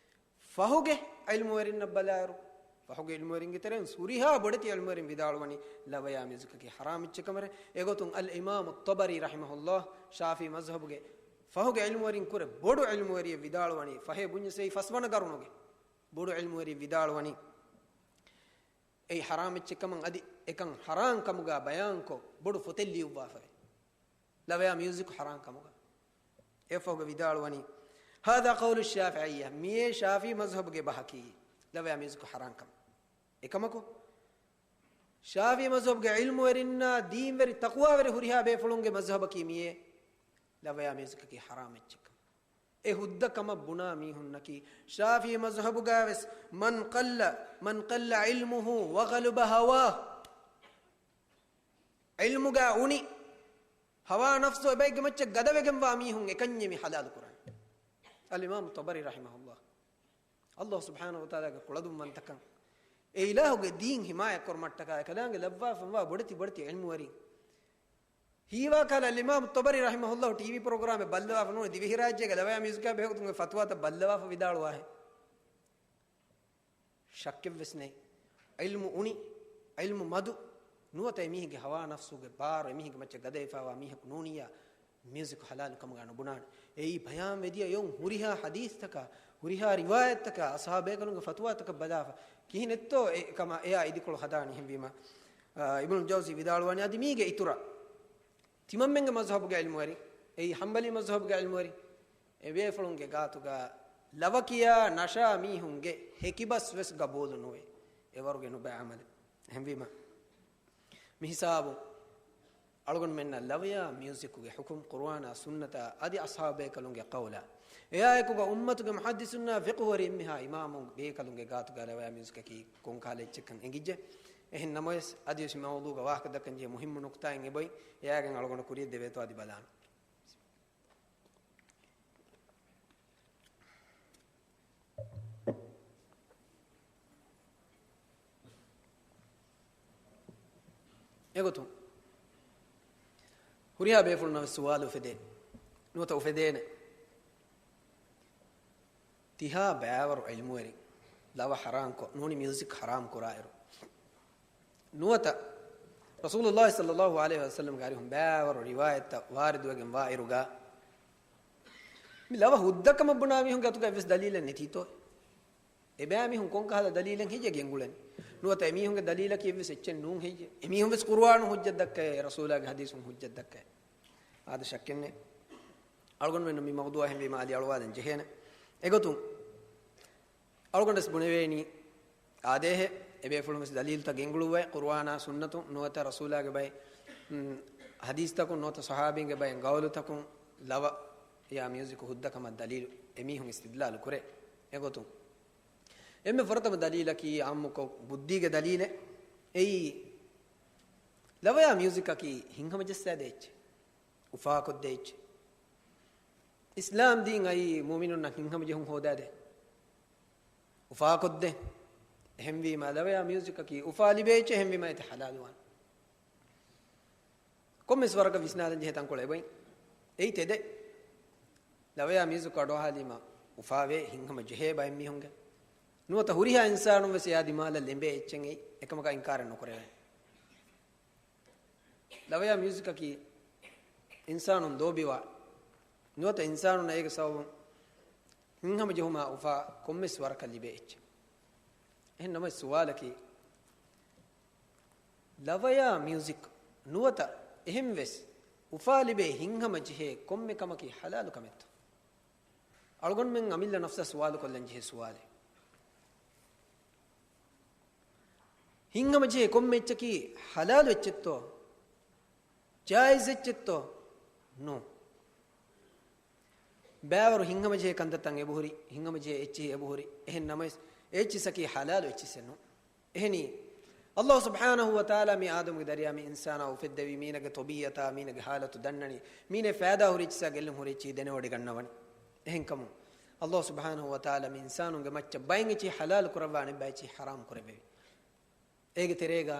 ފަހުގެ ޢިލްމުވެރިންނަށް ބަލާއިރު، ފަހުގެ ޢިލްމުވެރިންގެ ތެރެއިން ހުރިހާ ބޮޑެތި ޢިލްމުވެރިން ވިދާޅުވަނީ ލަވަޔާ މިއުޒިކަކީ ޙަރާމް އެއްޗެއްކަމަށް. އެގޮތުން އަލް އިމާމު ޠަބަރީ ރަޙިމަހުﷲ، ޝާފިޢީ މަޒްހަބުގެ ފަހުގެ ޢިލްމުވެރިން ކުރެ ބޮޑު ޢިލްމުވެރިއެއް ވިދާޅުވަނީ، ފަހެ ބުންޏަސް އެއީ ފަސްވަނަ ޤަރުނުގެ ބޮޑު ޢިލްމުވެރިއެއް ވިދާޅުވަނީ، އެއީ ޙަރާމް އެއްޗެއްކަމަށް އަދި އެކަން ޙަރާމް ކަމުގަ ބަޔާންކޮށް ބޮޑު ފޮތެއް ލިޔުއްވާފަވޭ. ލަވަޔާ މިއުޒިކު ޙަރާމް ކަމުގަ. އެއަށްފަހުގަ ވިދާޅުވަނީ، هذا قول الشافعية، މިއޭ ޝާފިޢީ މަޒްހަބުގެ ބަހަކީ، ލަވަޔާ މިއުޒިކު ޙަރާމް ކަމަށް. އެކަމަކު، ޝާފިޢީ މަޒްހަބުގެ ޢިލްމުވެރިންނާ ދީންވެރި ތަޤްވާވެރި ހުރިހާ ބޭފުޅުންގެ މަޒްހަބަކީ މިއޭ، ލަވަޔާ މިއުޒިކަކީ ޙަރާމް އެއްޗެއްކަމަށް. އެ ހުއްދަ ކަމަށް ބުނާ މީހުންނަކީ، ޝާފިޢީ މަޒްހަބުގަވެސް، من قل، من قل علمه وغلب هواه، ޢިލްމުގަ އުނި، ހަވާ ނަފްސު އެބައެއްގެ މައްޗަށް ގަދަވެގެންވާ މީހުން އެކަންޏެއް މި ޙަލާލު ކުރަން. އަލް އިމާމު ޠަބަރީ ރަޙިމަހުﷲ، ﷲ ސުބްޙާނަހޫ ވަތަޢާލާގެ ކުޅަދުންވަންތަކަން، އެ އިލާހުގެ ދީން ޙިމާޔަތް ކުރުމަށްޓަކާ އެކަލާނގެ ލައްވާފައިވާ ބޮޑެތި ބޮޑެތި ޢިލްމުވެރިން. ހީވާ ކަހަލަ އަލް އިމާމު ޠަބަރީ ރަޙިމަހުﷲ ޓީވީ ޕްރޮގްރާމެއް ބައްލަވާފަ ނޫނީ، ދިވެހިރާއްޖޭގެ ލަވަޔާ މިއުޒިކާ ބެހޭގޮތުންގެ ފަތުވާތައް ބައްލަވާފަ ވިދާޅުވާހެން. ޝައްކެއްވެސް ނެތް. ޢިލްމު އުނި، ޢިލްމު މަދު، ނުވަތަ އެމީހެއްގެ ހަވާ ނަފްސުގެ ބާރު އެމީހެއްގެ މައްޗަށް ގަދަވެފައިވާ މީހަކު ނޫނިއްޔާ، މިއުޒިކު ޙަލާލު ކަމުގަ ނުބުނާނެ. އެއީ ބަޔާންވެދިޔަ އެއުން ހުރިހާ ޙަދީޘްތަކާ، ހުރިހާ ރިވާޔަތްތަކާ، އަޞްޙާބޭކަލުންގެ ފަތުވާތަކަށް ބަލާފަ، ކިހިނެއްތޯ އެ ކަމާ އެއާ އިދިކޮޅު ހަދާނީ. އެހެންވީމަ، އާ، އިބްނުލް ޖައުޒީ ވިދާޅުވާނީ އަދި މީގެ އިތުރަށް ތިމަންމެންގެ މަޒްހަބުގެ ޢިލްމުވެރިން، އެއީ ޙަންބަލީ މަޒްހަބުގެ ޢިލްމުވެރިން، އެބޭފުޅުންގެ ގާތުގަ ލަވަ ކިޔާ ނަޝާ މީހުންގެ ހެކިބަސް ވެސް ގަބޫލު ނުވޭ. އެވަރުގެ ނުބައި ޢަމަލެއް. އެހެންވީމަ، މިހިސާބުން އަޅުގަނޑުމެންނަށް ލަވަޔާ މިއުޒިކުގެ ޙުކުމް ޤުރުއާނާ ސުންނަތާ އަދި އަޞްޙާބޭކަލުންގެ ޤައުލާ، އެއާއެކުގަ އުއްމަތުގެ މުޙައްދިސުންނާ ފިޤުހުވެރި އެންމެހާ އިމާމު ބޭކަލުންގެ ގާތުގަ ލަވަޔާ މިއުޒިކަކީ ކޮންކަހަލަ އެއްޗެއްކަން އެނގިއްޖެ. އެހެން ނަމަވެސް، އަދިވެސް މި މައުޟޫގަ ވާހަކަ ދައްކަން ޖެހޭ މުހިއްމު ނުކުތާއެއް އެބައޮތް. އެއާގެން އަޅުގަނޑު ކުރިޔަށް ދެވޭތޯ އަދި ބަލާނަން. އެގޮތުން ހުރިހާ ބޭފުޅުންނަށް ވެސް ސުވާލު އުފެދޭ. ނުވަތަ އުފެދޭނެ. ތިހާ ބައިވަރު ޢިލްމުވެރިން ލަވަ ޙަރާމްކޮށް، ނޫނީ މިއުޒިކް ޙަރާމް ކުރާއިރު، ނުވަތަ ރަސޫލުﷲ ޞައްލަﷲ ޢަލައިހި ވަސައްލަމްގެ އަރިހުން ބައިވަރު ރިވާޔަތްތައް ވާރިދުވެގެން ވާއިރުގަ، މި ލަވަ ހުއްދަކަމަށް ބުނާ މީހުންގެ އަތުގަ އެއްވެސް ދަލީލެއް ނެތީތޯ؟ އެބައިމީހުން ކޮންކަހަލަ ދަލީލެއް ހެއްޔޭ ގެންގުޅެނީ؟ ނުވަތަ އެމީހުންގެ ދަލީލަކީ އެއްވެސް އެއްޗެއް ނޫން ހެއްޔޭ؟ އެމީހުން ވެސް ޤުރުއާނު ހުއްޖަތް ދައްކައޭ، ރަސޫލާގެ ޙަދީޘުން ހުއްޖަތް ދައްކައޭ. އާދަ، ޝައްކެއްނެތް. އަޅުގަނޑުމެންނަށް މި މައުޟޫޢާ އެހެންވީމަ އަލި އަޅުވާލަން ޖެހޭނެ. އެގޮތުން އަޅުގަނޑަސް ބުނެވޭނީ، އާދޭހެ، އެބޭފުޅުން ވެސް ދަލީލުތައް ގެންގުޅުއްވައި، ޤުރުއާނާ ސުންނަތުން ނުވަތަ ރަސޫލާގެ ބައެއް، މް، ޙަދީޘްތަކުން ނުވަތަ ޞަޙާބީންގެ ބައެއް ޤައުލުތަކުން ލަވަޔާ މިއުޒިކު ހުއްދަކަމަށް ދަލީލު އެމީހުން އިސްތިދްލާލު ކުރޭ. އެގޮތުން އެންމެ ފުރަތަމަ ދަލީލަކީ ޢާއްމުކޮށް ބުއްދީގެ ދަލީލެއް. އެއީ ލަވަޔާ މިއުޒިކަކީ ހިތްހަމަޖައްސާދޭ އެއްޗެއް، އުފާކޮށްދޭ އެއްޗެއް. އިސްލާމް ދީން އައީ މުއުމިނުންނަށް ހިތްހަމަޖެހުން ހޯދާދޭ، އުފާކޮށްދޭ. އެހެންވީމާ ލަވަޔާ މިއުޒިކަކީ އުފާ ލިބޭ އެއްޗެއް، އެހެންވީމާ އޭތި ޙަލާލުވާނެ. ކޮންމެސް ވަރަކަށް ވިސްނާލަން ޖެހޭ ތަންކޮޅެއް އެބައި. އެއީ ތެދެއް. ލަވަޔާ މިއުޒިކު އަޑުއަހާލީމަ އުފާވޭ، ހިތްހަމަ ޖެހޭ ބައެއް މީހުންގެ. ނުވަތަ ހުރިހާ އިންސާނުން ވެސް އެއާ ދިމާލަށް ލެނބޭ އެއްޗެއް އެއީ، އެކަމަކާ އިންކާރެއް ނުކުރެވޭނެ. ލަވަޔާ މިއުޒިކަކީ އިންސާނުން ލޯބިވާ، ނުވަތަ އިންސާނުންނަށް އޭގެ ސަބަބުން ހިތްހަމަ ޖެހުމާ އުފާ ކޮންމެސް ވަރަކަށް ލިބޭ އެއްޗެއް. އެހެން ނަމަވެސް ސުވާލަކީ، ލަވަޔާ މިއުޒިކް ނުވަތަ އެހެންވެސް އުފާ ލިބޭ ހިތްހަމަ ޖެހޭ ކޮންމެ ކަމަކީ ޙަލާލު ކަމެއްތޯ؟ އަޅުގަނޑުމެން އަމިއްލަ ނަފްސަށް ސުވާލު ކޮށްލަން ޖެހޭ ސުވާލެއް. ހިތްހަމަ ޖެހޭ ކޮންމެ އެއްޗަކީ ޙަލާލު އެއްޗެއްތޯ؟ ޖާއިޒް އެއްޗެއްތޯ؟ ނޫން. ބައިވަރު ހިތްހަމަ ޖެހޭ ކަންތައްތައް އެބަހުރި، ހިތްހަމަ ޖެހޭ އެއްޗިހި އެބަހުރި. އެހެން ނަމަވެސް، އެ އެއްޗިސަކީ ޙަލާލު އެއްޗިސެއް ނޫން. އެހެނީ، ﷲ ސުބްޙާނަހޫ ވަތަޢާލާ މި އާދަމުގެ ދަރިޔާ މި އިންސާނާ އުފެއްދެވީ، މީނަގެ ޠަބީޢަތާ، މީނަގެ ޙާލަތު ދަންނަނީ، މީނަ ފައިދާ ހުރި އެއްޗިސާ ގެއްލުން ހުރި އެއްޗިހި ދެނެވޮޑިގަންނަވަނީ. އެހެންކަމުން، ﷲ ސުބްޙާނަހޫ ވަތަޢާލާ މި އިންސާނުންގެ މައްޗަށް ބައެއް އެއްޗިހި ޙަލާލު ކުރައްވާ، އަނެއްބައި އެއްޗިހި ޙަރާމް ކުރެއްވެވި. އޭގެ ތެރޭގަ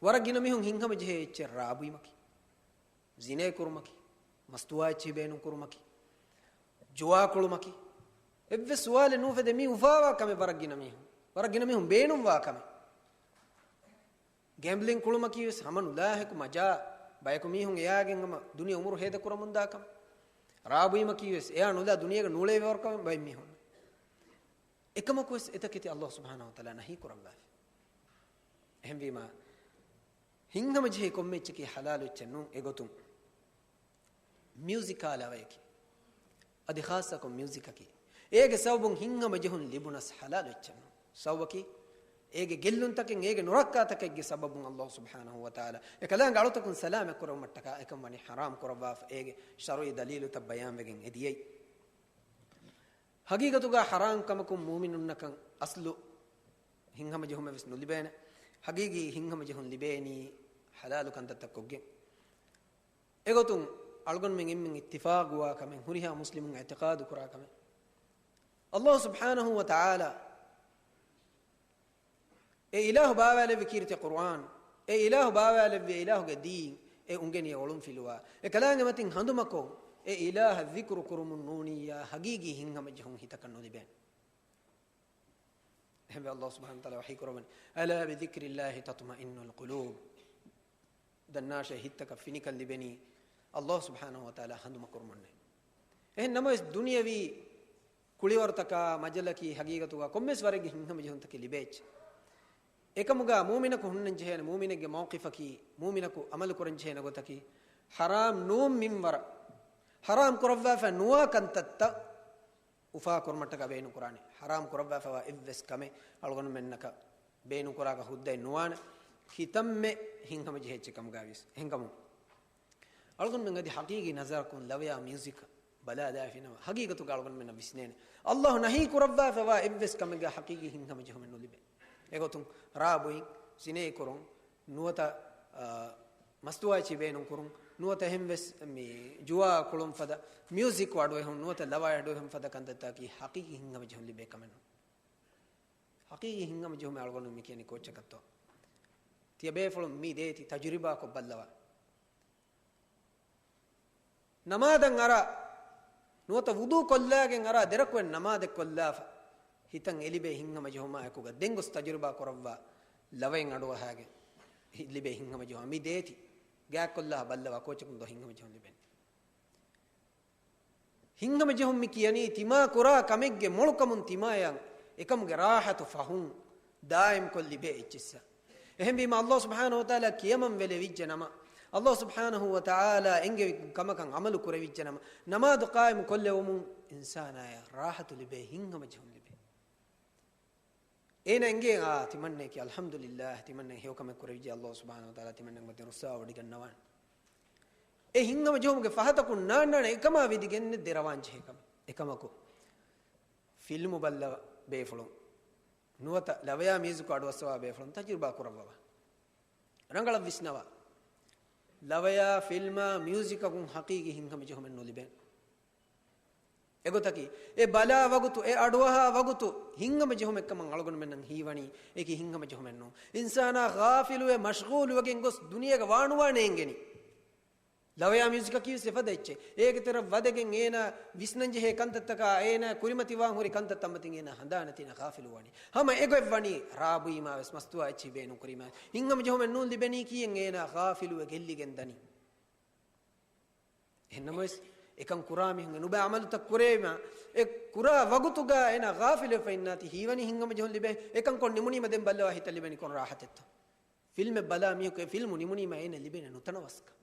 ވަރަށް ގިނަ މީހުން ހިތްހަމަޖެހޭ އެއްޗެއް ރާ ބުއިމަކީ، ޒިނޭ ކުރުމަކީ، މަސްތުވާ އެއްޗިހި ބޭނުން ކުރުމަކީ، ޖުވާ ކުޅުމަކީ، އެއްވެސް ސުވާލެއް ނުއުފެދޭ މީ އުފާވާ ކަމެއް ވަރަށް ގިނަ މީހުން، ވަރަށް ގިނަ މީހުން ބޭނުންވާ ކަމެއް. ގޭމްބްލިން ކުޅުމަކީ ވެސް ހަމަ ނުލާހެކު މަޖާ، ބަޔަކު މީހުން އެޔާގެން ހަމަ ދުނިޔެ އުމުރު ހޭދަ ކުރަމުންދާ ކަމެއް. ރާ ބުއިމަކީ ވެސް އެޔާ ނުލާ ދުނިޔޭގަ ނޫޅޭވޭ ވަރުކަމެއް ބައެއް މީހުން. އެކަމަކު ވެސް އެތަކެތި ﷲ ސުބްޙާނަހޫ ވަތަޢާލާ ނަހީ ކުރައްވާފި. އެހެންވީމާ، ހިތްހަމަޖެހޭ ކޮންމެ އެއްޗަކީ ޙަލާލު އެއްޗެއް ނޫން. އެގޮތުން މިއުޒިކާ ލަވަޔަކީ، އަދި ޚާއްޞަކޮށް މިއުޒިކަކީ، އޭގެ ސަބަބުން ހިތްހަމަޖެހުން ލިބުނަސް ޙަލާލު އެއްޗެއް ނޫން. ސަބަބަކީ، އޭގެ ގެއްލުންތަކެއް، އޭގެ ނުރައްކާތަކެއްގެ ސަބަބުން ﷲ ސުބްޙާނަހޫ ވަތަޢާލާ އެކަލާނގެ އަޅުތަކުން ސަލާމަތް ކުރެވުމަށްޓަކާ އެކަން ވަނީ ޙަރާމް ކުރައްވާފަ، އޭގެ ޝަރުޢީ ދަލީލުތައް ބަޔާންވެގެން އެ ދިޔައީ. ޙަޤީޤަތުގަ ޙަރާމް ކަމަކުން މުއުމިނުންނަކަށް އަޞްލު ހިތްހަމަޖެހުމެއް ވެސް ނުލިބޭނެ. ޙަޤީޤީ ހިތްހަމަޖެހުން ލިބޭނީ ޙަލާލު ކަންތައްތައް ކޮށްގެން. އެގޮތުން އަޅުގަނޑުމެން އެންމެން އިއްތިފާޤުވާ ކަމެއް، ހުރިހާ މުސްލިމުން އިޢްތިޤާދު ކުރާ ކަމެއް، ﷲ ސުބްޙާނަހޫ ވަތަޢާލާ އެ އިލާހު ބާވާލެއްވި ކީރިތި ޤުރުއާން، އެ އިލާހު ބާވާލެއްވި އެ އިލާހުގެ ދީން، އެ އުނގެނި އެ އޮޅުންފިލުވާ، އެ ކަލާނގެ މަތިން ހަނދުމަކޮށް، އެ އިލާހަށް ޛިކުރު ކުރުމުން ނޫނިއްޔާ ޙަޤީޤީ ހިތްހަމަޖެހުން ހިތަކަށް ނުލިބޭނެ. އެހެންވެ، ﷲ ސުބްޙާނަހޫ ވަތަޢާލާ ވަޙީ ކުރައްވަނީ، "ألا بذكر الله تطمئن القلوب." ދަންނާށޭ، ހިތްތަކަށް ފިނިކަން ލިބެނީ ﷲ ސުބްޙާނަހޫ ވަތަޢާލާ ހަނދުމަ ކުރުމުންނޭ. އެހެން ނަމަވެސް، ދުނިޔަވީ ކުޅިވަރުތަކާ، މަޖަލަކީ، ޙަޤީޤަތުގަ ކޮންމެސް ވަރެއްގެ ހިތްހަމަޖެހުންތަކެއް ލިބޭ އެއްޗެއް. އެކަމުގަ މުއުމިނަކު ހުންނަން ޖެހޭނެ، މުއުމިނެއްގެ މައުޤިފަކީ، މުއުމިނަކު ޢަމަލު ކުރަން ޖެހޭނެ ގޮތަކީ، ޙަރާމް ނޫން މިންވަރަށް، ޙަރާމް ކުރައްވާފަ ނުވާ ކަންތައްތައް އުފާ ކުރުމަށްޓަކާ ބޭނުން ކުރާނެ. ޙަރާމް ކުރައްވާފަވާ އެއްވެސް ކަމެއް އަޅުގަނޑުމެންނަކަށް ބޭނުން ކުރާކަށް ހުއްދައެއް ނުވާނެ، ކިތަންމެ ހިތްހަމަޖެހޭ އެއްޗެއް ކަމުގައިވިޔަސް. އެހެންކަމުން އަޅުގަނޑުމެން އަދި ޙަޤީޤީ ނަޒަރަކުން ލަވަޔާ މިއުޒިކަށް ބަލާލާފިނަމަ، ޙަޤީޤަތުގަ އަޅުގަނޑުމެންނަށް ވިސްނޭނެ، ﷲ ނަހީ ކުރައްވާފަވާ އެއްވެސް ކަމެއްގަ ޙަޤީޤީ ހިތްހަމަޖެހުމެއް ނުލިބޭ. އެގޮތުން ރާ ބުއިން، ޒިނޭ ކުރުން، ނުވަތަ، އާ، މަސްތުވާއެއްޗިހި ބޭނުން ކުރުން، ނުވަތަ އެހެންވެސް މި ޖުވާ ކުޅުން ފަދަ މިއުޒިކު އަޑުއެހުން، ނުވަތަ ލަވަ އަޑުއެހުން ފަދަ ކަންތައްތަކީ ޙަޤީޤީ ހިތްހަމަޖެހުން ލިބޭ ކަމެއް ނޫން. ޙަޤީޤީ ހިތްހަމަޖެހުމެއް އަޅުގަނޑު މި ކިޔަނީ ކޯއްޗަކަށްތޯ؟ ތިޔަބޭފުޅުން މި ދޭތި ތަޖުރިބާކޮށް ބައްލަވާ. ނަމާދަށް އަރާ، ނުވަތަ ވުޟޫ ކޮށްލާގެން އަރާ ދެރަކުވެން ނަމާދެއް ކޮށްލާފަ، ހިތަށް އެލިބޭ ހިތްހަމަޖެހުމާ އެކުގަ ދެން ގޮސް ތަޖުރިބާ ކުރައްވާ، ލަވައިން އަޑުއަހާގެން ހި-، ލިބޭ ހިތްހަމަޖެހުމާ މި ދޭތި ގާތްކޮށްލާ ބައްލަވާ ކޯއްޗަކުން ދޯ ހިތްހަމަޖެހުން ލިބޭނެ. ހިތްހަމަޖެހުން މި ކިޔަނީ ތިމާ ކުރާ ކަމެއްގެ މޮޅުކަމުން ތިމާޔަށް އެކަމުގެ ރާޙަތު ފަހުން ދާއިމްކޮށް ލިބޭ އެއްޗިއްސަށް. އެހެންވީމަ، ﷲ ސުބްޙާނަހޫ ވަތަޢާލާ ކިޔަމަން ވެލެވިއްޖެ ނަމަ، ﷲ ސުބްޙާނަހޫ ވަތަޢާލާ އެންގެވި ކަމަކަށް ޢަމަލު ކުރެވިއްޖެ ނަމަ، ނަމާދު ޤާއިމު ކޮށްލެވުމުން އިންސާނާޔަށް ރާޙަތު ލިބޭ، ހިތްހަމަޖެހުން ލިބޭ. އޭނަ އެނގޭ، އާ، ތިމަންނައަކީ އަލްޙަމްދުލިއްލާހް، ތިމަންނަ ހެޔޮކަމެއް ކުރެވިއްޖެ، ﷲ ސުބްޙާނަހޫ ވަތަޢާލާ ތިމަންނަގެ މަތިން ރުއްސާވޮޑިގަންނަވާނެ. އެ ހިތްހަމަޖެހުމުގެ ފަހަތަކުން ނާންނާނެ އެކަމާ ވިދިގެން ދެރަވާން ޖެހޭ ކަމެއް. އެކަމަކު، ފިލްމު ބައްލަވާ ބޭފުޅުން، ނުވަތަ ލަވަޔާ މިއުޒިކު އަޑުއައްސަވާ ބޭފުޅުން ތަޖުރިބާ ކުރައްވަވާ. ރަނގަޅަށް ވިސްނަވާ. ލަވަޔާ ފިލްމާ މިއުޒިކަކުން ޙަޤީޤީ ހިތްހަމަޖެހުމެއް ނުލިބޭނެ. އެގޮތަކީ، އެ ބަލާ ވަގުތު، އެ އަޑުއަހާ ވަގުތު ހިތްހަމަޖެހުމެއްކަމަށް އަޅުގަނޑުމެންނަށް ހީވަނީ، އެކި ހިތްހަމަޖެހުމެއް ނޫން. އިންސާނާ ޣާފިލުވެ، މަޝްޣޫލުވެގެން ގޮސް ދުނިޔޭގަ ވާނުވާނެ އެނގެނީ. ލަވަޔާ މިއުޒިކަކީ ވެސް އެފަދަ އެއްޗެއް. އޭގެ ތެރަށް ވަދެގެން އޭނާ ވިސްނަންޖެހޭ ކަންތައްތަކާ، އޭނާ ކުރިމަތިވާން ހުރި ކަންތައްތައް މަތިން އޭނާ ހަނދާނެތި އޭނާ ޣާފިލުވާނީ. ހަމަ އެގޮތް ވަނީ ރާ ބުއީމާ ވެސް، މަސްތުވާ އެއްޗިހި ބޭނުން ކުރީމާ، ހިތްހަމަޖެހުމެއް ނޫން ލިބެނީކީއެއް އޭނާ ޣާފިލުވެ ގެއްލިގެން ދަނީ. އެހެންނަމަވެސް، އެކަން ކުރާ މީހުންގެ ނުބައި ޢަމަލުތައް ކުރެވީމަ، އެ ކުރާ ވަގުތުގަ އޭނާ ޣާފިލުވެފަ އިންނާތީ، ހީވަނީ ހިތްހަމަޖެހުން ލިބޭ. އެކަން ކޮށް ނިމުނީމަ ދެން ބައްލަވާ ހިތަށް ލިބެނީ ކޮން ރާޙަތެއްތޯ؟ ފިލްމެއް ބަލާ މީހަކު އެ ފިލްމު ނިމުނީމަ އޭނަ ލިބޭނެ ނުތަނަވަސްކަން.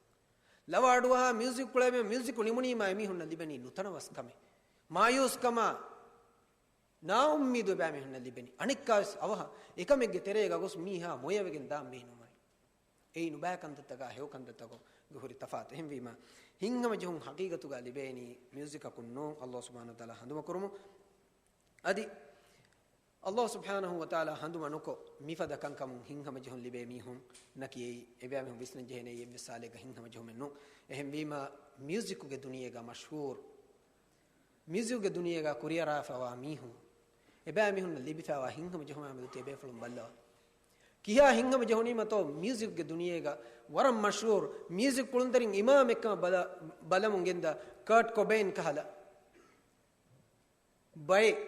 ލަވަ އަޑުއަހާ މިއުޒިކް ކުޅެވޭ، މިއުޒިކު ނިމުނީމަ އެމީހުންނަށް ލިބެނީ ނުތަނަވަސްކަމެއް. މާޔޫސްކަމާ، ނާއުއްމީދު އެބައިމީހުންނަށް ލިބެނީ. އަނެއްކާވެސް އަވަހަށް އެކަމެއްގެ ތެރޭގަ ގޮސް މީހާ މޮޔަވެގެން ދާން ބޭނުންވަނީ. އެއީ ނުބައި ކަންތައްތަކާ ހެޔޮ ކަންތައްތަކުގެ ހުރި ތަފާތު. އެހެންވީމަ، ހިތްހަމަޖެހުން ޙަޤީޤަތުގަ ލިބޭނީ މިއުޒިކަކުން ނޫން، ﷲ ސުބްޙާނަހޫ ވަތަޢާލާ ހަނދުމަކުރުމުން. އަދި ﷲ ސުބްޙާނަހޫ ވަތަޢާލާ ހަނދުމަ ނުކޮށް، މިފަދަ ކަންކަމުން ހިތްހަމަޖެހުން ލިބޭ މީހުންނަކީ އެއީ އެބައިމީހުން ވިސްނަންޖެހޭނެ އެއްވެސް ސާލެއްގަ ހިތްހަމަޖެހުމެއް ނޫން. އެހެންވީމަ، މިއުޒިކުގެ ދުނިޔޭގަ މަޝްހޫރު، މިއުޒިކުގެ ދުނިޔޭގަ ކުރިއަރާފަވާ މީހުން، އެބައިމީހުންނަށް ލިބިފައިވާ ހިތްހަމަޖެހުމާ މެދު ތިޔަބޭފުޅުން ބައްލަވާ. ކިހާ ހިތްހަމަޖެހުނީމަތޯ މިއުޒިކްގެ ދުނިޔޭގަ ވަރަށް މަޝްހޫރު މިއުޒިކް ކުޅުންތެރިން އިމާމެއްކަމަށް ބަލަ-، ބަލަމުން ގެންދާ ކާޓް ކޮބެއިން ކަހަލަ ބައެއް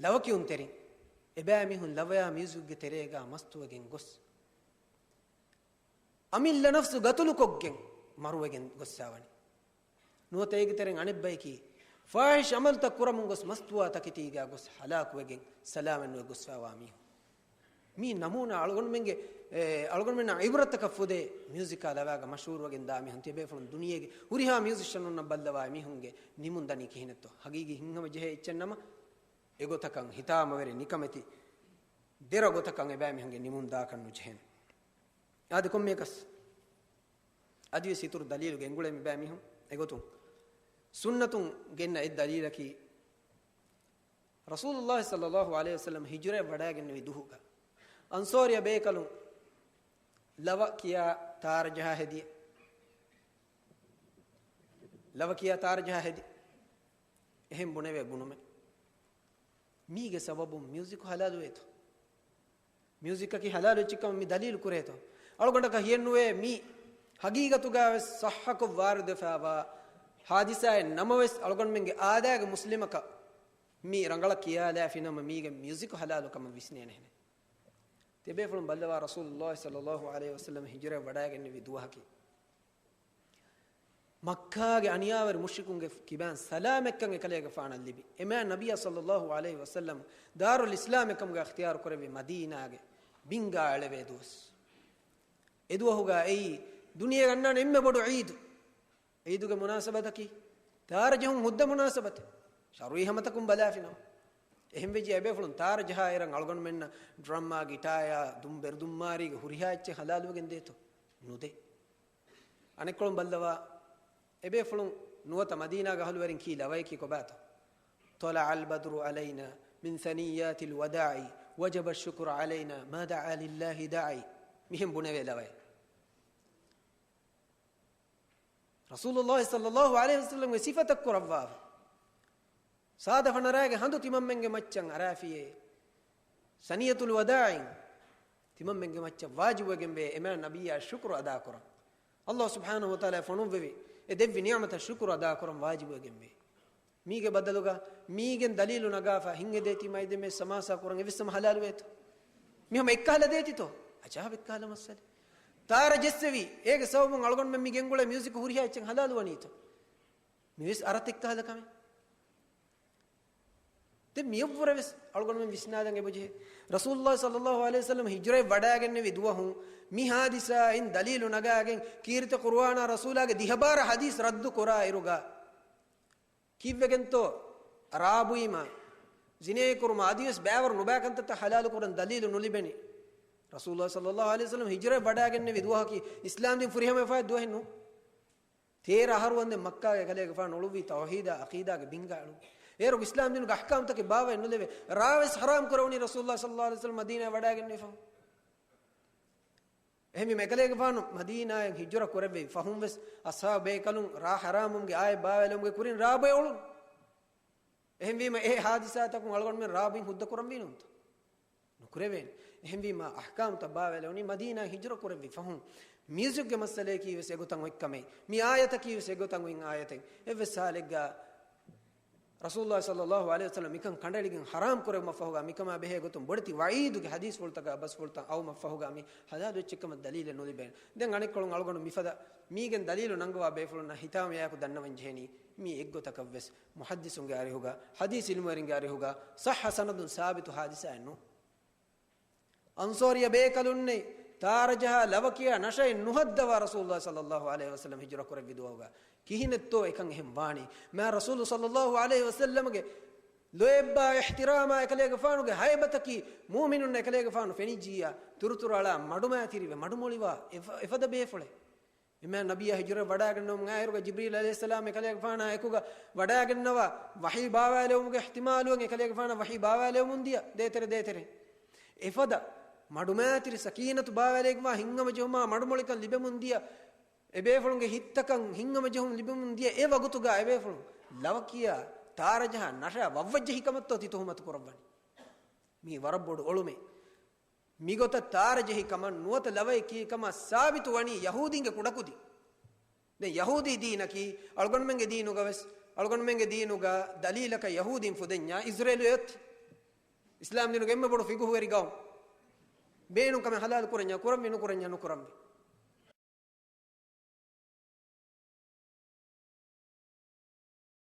ލަވަކިޔުންތެރިން އެބައިމީހުން ލަވަޔާ މިއުޒިކްގެ ތެރޭގަ މަސްތުވެގެން ގޮސް، އަމިއްލަ ނަފްސު ގަތުލުކޮށްގެން މަރުވެގެން ގޮއްސަވަނީ. ނުވަތަ އޭގެ ތެރެއިން އަނެއްބަޔަކީ ފާހިޝް އަމަލުތައް ކުރަމުން ގޮސް މަސްތުވާ ތަކެތީގަ ގޮސް ހަލާކުވެގެން ސަލާމަތްނުވެ ގޮއްސަވާ މީހުން. މީ ނަމޫނާ އަޅުގަނޑުމެންގެ، އެ، އަޅުގަނޑުމެންނަށް އިބްރަތަކަށް ފުދޭ މިއުޒިކާ ލަވައިގަ މަޝްހޫރުވެގެން ދާ މީހުން ތިޔަބޭފުޅުން ދުނިޔޭގެ ހުރިހާ މިއުޒިޝަނުންނަށް ބައްލަވާ މީހުންގެ ނިމުން ދަނީ ކިހިނެއްތޯ؟ ހަގީގީ ހިތްހަމަޖެހޭ އެއްޗެއް ނަމަ، އެގޮތަކަށް ހިތާމަވެރި ނިކަމެތި ދެރަ ގޮތަކަށް އެބައިމީހުންގެ ނިމުން ދާކަށް ނުޖެހޭނެ. އާދެ، ކޮންމެއަކަސް އަދިވެސް އިތުރު ދަލީލު ގެންގުޅޭ މިބައިމީހުން. އެގޮތުން ސުންނަތުން ގެންނަ އެއް ދަލީލަކީ، ރަސޫލުﷲ ޞައްލަﷲ ޢަލައިހި ވަސައްލަމަ ހިޖުރައަށް ވަޑައިގެންނެވި ދުހުގަ އަންޞާރީ ބޭކަލުން ލަވަ ކިޔާ ތާރަ ޖަހާ ހެދި، ލަވަ ކިޔާ ތާރަ ޖަހާ ހެދި. އެހެން ބުނެވޭ ބުނުމެއް. މީގެ ސަބަބުން މިއުޒިކު ހަލާލުވޭތޯ؟ މިއުޒިކަކީ ހަލާލު އެއްޗެއްކަމަށް މި ދަލީލު ކުރޭތޯ؟ އަޅުގަނޑަކަށް ހިޔެއްނުވޭ މީ ހަގީގަތުގަވެސް ޞައްޙަކޮށް ވާރިދުވެފައިވާ ހާދިސާއެއް ނަމަވެސް، އަޅުގަނޑުމެންގެ އާދައިގެ މުސްލިމަކަށް މި ރަނގަޅަށް ކިޔާލާފިނަމަ މީގެ މިއުޒިކު ހަލާލުކަމަށް ވިސްނޭނެހެނެއް. ތިޔަބޭފުޅުން ބައްލަވާ، ރަސޫލުﷲ ޞައްލަﷲ ޢަލައިހި ވަސައްލަމަ ހިޖުރައަށް ވަޑައިގެންނެވި ދުވަހަކީ، މައްކާގެ އަނިޔާވެރި މުޝްރިކުންގެ ކިބައިން ސަލާމަތްކަން އެކަލޭގެފާނަށް ލިބި، އެމާ ނަބިއްޔާ ޞައްލަﷲ ޢަލައިހި ވަސައްލަމަ ދާރުލް އިސްލާމް އެކަމުގަ އިޚްތިޔާރު ކުރެއްވި މަދީނާގެ ބިންގާ އެޅެވޭ ދުވަސް. އެ ދުވަހުގަ އެއީ ދުނިޔޭގަ އަންނާނެ އެންމެ ބޮޑު ޢީދު. ޢީދުގެ މުނާސަބަތަކީ ތާރަ ޖެހުން ހުއްދަ މުނާސަބަތެއް، ޝަރުޢީ ހަމަތަކުން ބަލާފިނަމަ. އެހެންވެއްޖެ އެބޭފުޅުން ތާރަ ޖަހާއިރަށް އަޅުގަނޑުމެންނަށް ޑްރަމްއާ ގިޓާޔާ ދުން ބެރުދުންމާރީގެ ހުރިހާ އެއްޗެއް ހަލާލުވެގެން ދޭތޯ؟ ނުދޭ. އަނެއްކޮޅުން ބައްލަވާ، އެބޭފުޅުން ނުވަތަ މަދީނާގެ އަހުލުވެރިން ކީ ލަވަޔަކީ ކޮބާތޯ؟ طلع البدر علينا من ثنيات الوداع وجب الشكر علينا ما دعا لله داعي. މިހެން ބުނެވޭ ލަވައެއް. ރަސޫލުﷲ ޞައްލަﷲ ޢަލައިހި ވަސައްލަމްގެ ސިފަތައް ކުރައްވާފަ، ސާދަ ފަނަރާގެ ހަނދު ތިމަންމެންގެ މައްޗަށް އަރާފިޔޭ، ސަނިޔަތުލް ވަދާޢިން ތިމަންމެންގެ މައްޗަށް ވާޖިބުވެގެންވޭ އެމާ ނަބިއްޔާ ޝުކުރު އަދާކުރަން. ﷲ ސުބްޙާނަހޫ ވަތަޢާލާ ފޮނުއްވެވި އެ ދެއްވި ނިޢުމަތަށް ޝުކުރު އަދާކުރަން ވާޖިބުވެގެންވޭ. މީގެ ބަދަލުގަ މީގެން ދަލީލު ނަގާފަ ހިތްހެދޭތީ މައިދެމޭ ސަމާސާ ކުރަން އެއްވެސް ހަމަ ހަލާލުވޭތޯ؟ މި ހަމަ އެއްކަހަލަ ދޭތިތޯ؟ އަޖާބެއްކަހަލަ މައްސަލަ. ތާރަ ޖެއްސެވީ، އޭގެ ސަބަބުން އަޅުގަނޑުމެން މި ގެންގުޅޭ މިއުޒިކު ހުރިހާ އެއްޗެއް ހަލާލުވަނީތޯ؟ މިވެސް އަރަތި އެއްކަހަލަ ކަމެއް. ދެން މިއަށްވުރެވެސް އަޅުގަނޑުމެން ވިސްނާލަން އެބަޖެހޭ. ރަސޫލުﷲ ޞައްލަﷲ ޢަލައިހި ވަސައްލަމަ ހިޖުރައަށް ވަޑައިގެންނެވި ދުވަހު މި ހާދިސާއިން ދަލީލު ނަގާގެން ކީރިތި ޤުރުއާނާ ރަސޫލާގެ ދިހަ ބާރަ ޙަދީޘް ރައްދު ކުރާ އިރުގަ ކީއްވެގެންތޯ؟ ރާބުއީމަ، ޒިނޭ ކުރުމަށް އަދިވެސް ބައިވަރު ނުބައި ކަންތައްތައް ޙަލާލު ކުރަން ދަލީލު ނުލިބެނީ. ރަސޫލުﷲ ޞައްލަﷲ ޢަލައިހި ވަސައްލަމަ ހިޖުރައަށް ވަޑައިގެންނެވި ދުވަހަކީ އިސްލާމް ދީން ފުރިހަމަވެފައި ދުވަހެއް ނޫން. ތޭރަ އަހަރު ވަންދެން މައްކާގެ ކަލޭގެފާނު އުޅުއްވީ ތައުޙީދާ ޢަޤީދާގެ ބިންގާ އެޅުން. އޭރު އިސްލާމް ދީނުގެ އަޙްކާމްތަކެއް ބާވައެއް ނުލެވޭ. ރާވެސް ޙަރާމް ކުރެވުނީ ރަސޫލުﷲ ޞައްލަﷲ ޢަލައިހި ވަސައްލަމަ މަދީނާއަށް ވަޑައިގެންނެވިފަހު. އެހެންވީމަ އެކަލޭގެފާނު މަދީނާއަށް ހިޖުރަ ކުރެއްވި ފަހުން ވެސް އަޞްޙާބު ބޭކަލުން ރާ ޙަރާމްވުމުގެ އާޔަތް ބާވައިލެވުމުގެ ކުރިން ރާބޮއެ އުޅުނު. އެހެންވީމަ އެ ޙާދިސާތަކުން އަޅުގަނޑުމެން ރާ ބުއިން ހުއްދަ ކުރަންވީ ނޫންތަ؟ ނުކުރެވޭނެ. އެހެންވީމަ އަޙްކާމްތައް ބާވައިލެވުނީ މަދީނާއަށް ހިޖުރަ ކުރެއްވި ފަހުން. މިއުޒިކްގެ މައްސަލަޔަކީ ވެސް އެގޮތަށް އޮތްކަމެއް. މި އާޔަތަކީ ވެސް އެގޮތަށް އޮތް އާޔަތެއް. އެއްވެސް ހާލެއްގަ ރަސޫލުﷲ ޞައްލަﷲ ޢަލައިހި ވަސައްލަމަ މިކަން ކަނޑައެޅިގެން ޙަރާމް ކުރެވުމަށްފަހުގަ މިކަމާ ބެހޭ ގޮތުން ބޮޑެތި ވަޢީދުގެ ޙަދީޘްފުޅުތަކާ ބަސްފުޅުތައް އައުމަށްފަހުގަ މި ޙަލާލު އެއްޗެއްކަމަށް ދަލީލެއް ނުލިބޭނެ. ދެން އަނެއްކޮޅުން އަޅުގަނޑު މިފަދަ މީގެން ދަލީލު ނަންގަވާ ބޭފުޅުންނަށް ހިތާމަޔާއެކު ދަންނަވަން ޖެހެނީ މީ އެއްގޮތަކަށްވެސް މުޙައްދިޘުންގެ އަރިހުގަ، ޙަދީޘް ޢިލްމުވެރިންގެ އަރިހުގަ ޞައްޙަ ސަނަދުން ސާބިތު ޙާދިސާއެއް ނޫން. އަންޞާރީ ބޭކަލުންނެއް ތާރަ ޖަހާ ލަވަ ކިޔާ ނަޝައެއް ނުހައްދަވާ ރަސޫލުﷲ ޞައްލަﷲ ޢަލައިހި ވަސައްލަމަ ހިޖުރަ ކުރެއްވި ދުވަހުގަ. ކިހިނެއްތޯ އެކަން އެހެން ވާނީ؟ މާ ރަސޫލު ޞައްލަﷲ ޢަލައިހި ވަސައްލަމަގެ ލޯތްބާ އިޙްތިރާމާ އެކަލޭގެފާނުގެ ހައިބަތަކީ މުއުމިނުންނަށް އެކަލޭގެފާނު ފެނިއްޖިއްޔާ ތުރުތުރުއަޅާ މަޑުމައިތިރިވެ މަޑުމޮޅިވާ އެފަ-، އެފަދަ ބޭފުޅެއް. އެމާ ނަބިއްޔާ ހިޖުރަ ވަޑައިގަންނަވަމުން އާއިރުގަ ޖިބްރީލް ޢަލައިހިއްސަލާމް އެކަލޭގެފާނާ އެކުގަ ވަޑައިގަންނަވާ ވަޙީ ބާވާލެވުމުގެ އިޙްތިމާލުވެން އެކަލޭގެފާނަށް ވަޙީ ބާވާލެވެމުން ދިޔަ ދޭތެރެ ދޭތެރެ. އެފަދަ މަޑުމައިތިރި ސަކީނަތު ބާވާލެވިގެންވާ ހިތްހަމަޖެހުމާ މަޑުމޮޅިކަން ލިބެމުން ދިޔަ އެބޭފުޅުންގެ ހިތްތަކަށް ހިތްހަމަޖެހުން ލިބެމުން ދިޔަ އެ ވަގުތުގަ އެބޭފުޅުން ލަވަކިޔާ ތާރަޖަހާ ނަޝާ ވައްވައްޖެހި ކަމަށްތޯ ތި ތުހުމަތު ކުރައްވަނީ؟ މީ ވަރަށް ބޮޑު އޮޅުމެއް. މިގޮތަށް ތާރަ ޖެހި ކަމަށް ނުވަތަ ލަވައެއް ކީ ކަމަށް ސާބިތު ވަނީ ޔަހޫދީންގެ ކުޑަކުދިން. ދެން ޔަހޫދީ ދީނަކީ އަޅުގަނޑުމެންގެ ދީނުގަ ވެސް، އަޅުގަނޑުމެންގެ ދީނުގަ ދަލީލަކަށް ޔަހޫދީން ފުދެންޏާ އިޒްރޭލު އެއޮތީ. އިސްލާމް ދީނުގެ އެންމެ ބޮޑު ފިގުހުވެރި ގައުމު. ބޭނުން ކަމެއް ހަލާލު ކުރަންޏާ ކުރަންވީ، ނުކުރަންޏާ ނުކުރަންވީ.